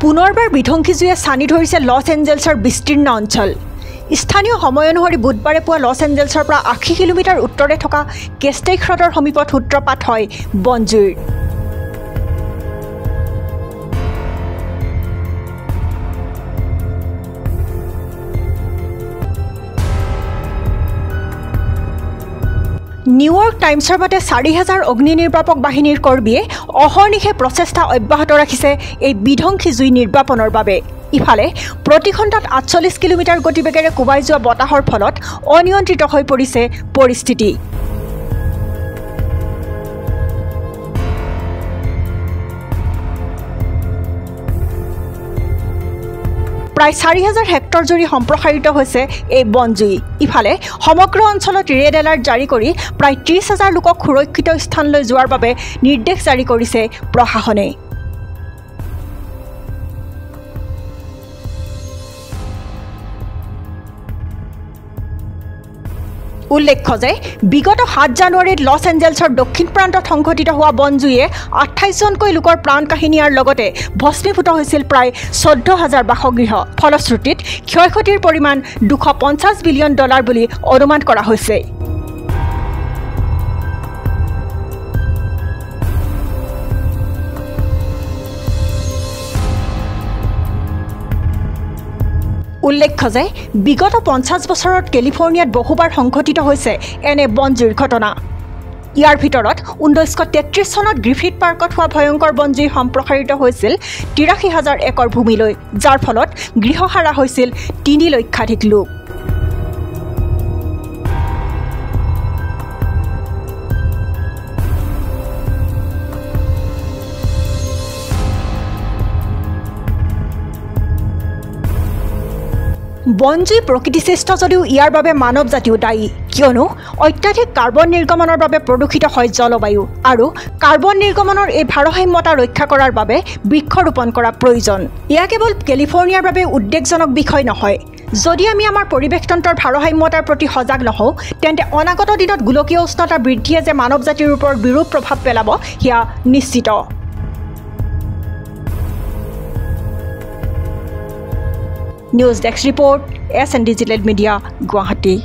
পুনৰবাৰ বিধ্বংসী জুয়ে ছানি ধৰিছে লছ এঞ্জেলছৰ বিস্তীৰ্ণ অঞ্চল। স্থানীয় সময় অনুসৰি বুধবাৰে পুৱা লছ এঞ্জেলছৰ পৰা 80 কিলোমিটাৰ উত্তৰে থকা কেষ্টেক হ্ৰদৰ সমীপত সূত্ৰপাত হয় বনজুইৰ। নিউয়ৰ্ক টাইমছৰ মতে 4000 অগ্নি নিৰ্বাপক বাহিনীৰ কৰ্মীয়ে অহৰ্নিশে প্ৰচেষ্টা অব্যাহত ৰাখিছে এই বিধ্বংসী জুই নিৰ্বাপনৰ বাবে। ইফালে প্ৰতি ঘণ্টাত 48 কিলোমিটাৰ গতিবেগেৰে কোবাই যোৱা বতাহৰ ফলত অনিয়ন্ত্ৰিত হৈ পৰিছে পৰিস্থিতি। প্ৰায় 4000 হেক্টৰ জুৰি সম্প্ৰসাৰিত হৈছে এই বনজুই। ইফালে সমগ্ৰ অঞ্চলত ৰেড এলাৰ্ট জাৰি কৰি প্ৰায় 30,000 লোকক সুৰক্ষিত স্থানলৈ যোৱাৰ বাবে নিৰ্দেশ জাৰি কৰিছে প্ৰশাসনে। উল্লেখ্য যে বিগত 7 জানুৱাৰীত লছ এঞ্জেলছৰ দক্ষিণ প্ৰান্তত সংঘটিত হোৱা বনজুইয়ে 28জনকৈ লোকৰ প্ৰাণ কাঢ়ি নিয়াৰ লগতে ভস্মীভূত হৈছিল প্ৰায় 14,000 বাসগৃহ। ফলশ্ৰুতিত ক্ষয়ক্ষতিৰ পৰিমাণ $250 বিলিয়ন বুলি অনুমান কৰা হৈছে। উল্লেখ্য যে বিগত 50 বছৰত কেলিফৰ্ণিয়াত বহুবাৰ সংঘটিত হৈছে এনে বনজুইৰ ঘটনা। ইয়াৰ ভিতৰত 1933 চনত গ্ৰিফিথ পাৰ্কত হোৱা ভয়ংকৰ বনজুই সম্প্ৰসাৰিত হৈছিল 83,000 একৰ ভূমিলৈ, যাৰ ফলত গৃহহাৰা হৈছিল 3 লক্ষাধিক লোক। বনজুই প্ৰকৃতিসৃষ্ট যদিও ইয়াৰ বাবে মানৱ জাতিও দায়ী, কিয়নো অত্যাধিক কাৰ্বন নিৰ্গমনৰ বাবে প্ৰদূষিত হয় জলবায়ু আৰু কাৰ্বন নিৰ্গমনৰ এই ভাৰসাম্যতা ৰক্ষা কৰাৰ বাবে বৃক্ষৰোপণ কৰা প্ৰয়োজন। এয়া কেৱল কেলিফৰ্ণিয়াৰ বাবে উদ্বেগজনক বিষয় নহয়। যদি আমি আমাৰ পৰিৱেশতন্ত্ৰৰ ভাৰসাম্যতাৰ প্ৰতি সজাগ নহওঁ, তেন্তে অনাগত দিনত গোলকীয় উষ্ণতা বৃদ্ধিয়ে যে মানৱ জাতিৰ ওপৰত বিৰূপ প্ৰভাৱ পেলাব সেয়া নিশ্চিত। News Desk Report, SN Digital Media, Guwahati.